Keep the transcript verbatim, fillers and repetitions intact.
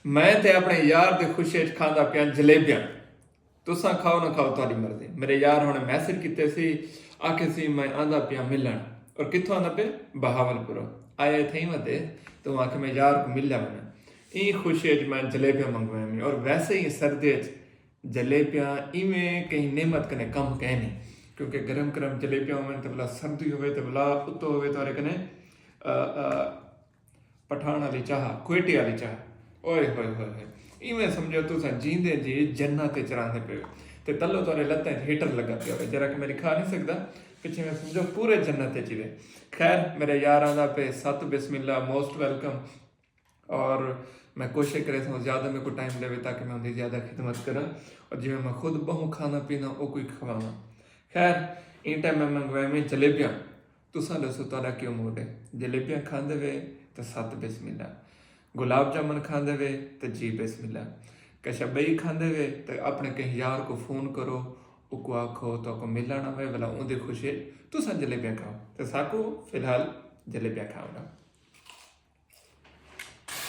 میں تے اپݨے یار دی خوشی اچ کھاندا پیاں جلیبیاں۔ تساں کھاؤ نہ کھاؤ، تہاݙی مرضی۔ میݙے یار ہݨے میسج کیتے سی، آکھے سی میں آندا پیاں ملݨ۔ اور کتھوں آندا پئے؟ بہاول پوروں۔ آیا اتھائیں ودے، توں آکھے میں یار کوں ملیا ونڄاں۔ ایں خوشی اچ میں جلیبیاں منگوائیں۔ اور ویسے ہی سردی اچ جلیبیاں ایویں کہیں نعمت کنے کم کائنی، کیونکہ گرم گرم جلیبیاں ہوون تے ولا سردی ہوے تے ولا اتو ہوے تہاݙے کنے پٹھان آلی چاہ، کوئٹے آلی چاہ، اوئے ہوئے ہوئے ہوئے۔ ایویں سمجھو تساں جیندے جی جنت اچ راہندے پئے ہو۔ تے تلو تہاݙے لتاں اچ ہیٹر لڳا پیا ہوئے، جیڑھا کہ میں ݙکھا نی سڳدا، پچھے میں سمجھو پورے جنت اچ ہی وے۔ خیر، میݙے یار آندا پئے، ست بسم اللہ، موسٹ ویلکم۔ اور میں کوشش کریساں زیادہ میکوں ٹائم ݙیوے تاکہ میں اوندی زیادہ خدمت کراں، اور جیویں میں خود ٻہوں کھاندا پینداں اوکوں ہی کھواواں۔ خیر، ایں ٹائم میں منگوائے میں جلیبیاں۔ تساں ݙسو تہاݙا کیوں موڈ ہے؟ جلیبیاں کھاندے وے تاں ست بسم اللہ، گلاب جامن کھاندے وے تاں جی بسم اللہ، کشا ٻئی کھاندے وے تاں اپݨے کہیں یار کوں فون کرو، اوکوں آکھو تہاکوں ملݨ آوے ولا اوندی خوشی اچ تساں جلیبیاں کھاؤ تے ساکوں فی الحال جلیبیاں کھاوݨ ݙیو۔